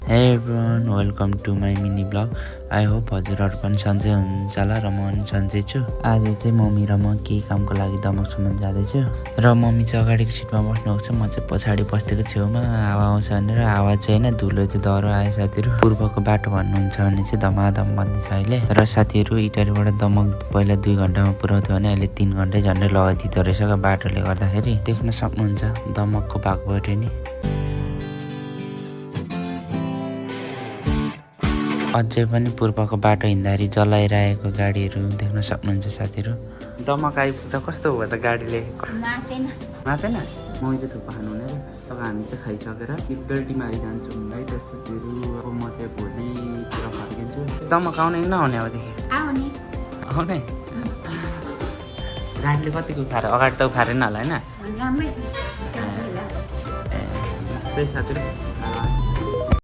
Hey everyone, welcome to my mini vlog. I hope हजुरहरू पनि सन्चै हुनुहुन्छ होला र म पनि सन्चै छु। आज चाहिँ मम्मी र म केही कामको लागि दमकसम्म जाँदैछु र मम्मी चाहिँ अगाडिको सिटमा बस्नुभएको छ, म चाहिँ पछाडि बसेको छेउमा। हावा आउँछ भनेर हावा चाहिँ होइन, धुलो चाहिँ डह्रो आयो साथीहरू। पूर्वको बाटो भन्नुहुन्छ भने चाहिँ धमाधम बन्दैछ अहिले। र साथीहरू इटारीबाट दमक पहिला 2 घन्टामा पुऱ्याउँथ्यो भने अहिले 3 घन्टै झन्डै लगाइदिँदो रहेछ बाटोले गर्दाखेरि। देख्न सक्नुहुन्छ दमकको भागबाट नि। अझै पनि पूर्वको बाटो हिँड्दाखेरि जलाइरहेको गाडीहरू देख्न सक्नुहुन्छ साथीहरू। दमक आइपुग्दा कस्तो भयो त गाडीले? मातेन मैले थुक्पा खानु हुने र अब हामी चाहिँ खाइसकेर बेल्टी मारि जान्छौँ है त साथीहरू। अब म चाहिँ भोलितिर फर्किन्छु। दमक आउने नआउने अबदेखि? आउने गाडीले कतिको उखाएर? अगाडि त उखाएन होला होइन? त्यही साथीहरू।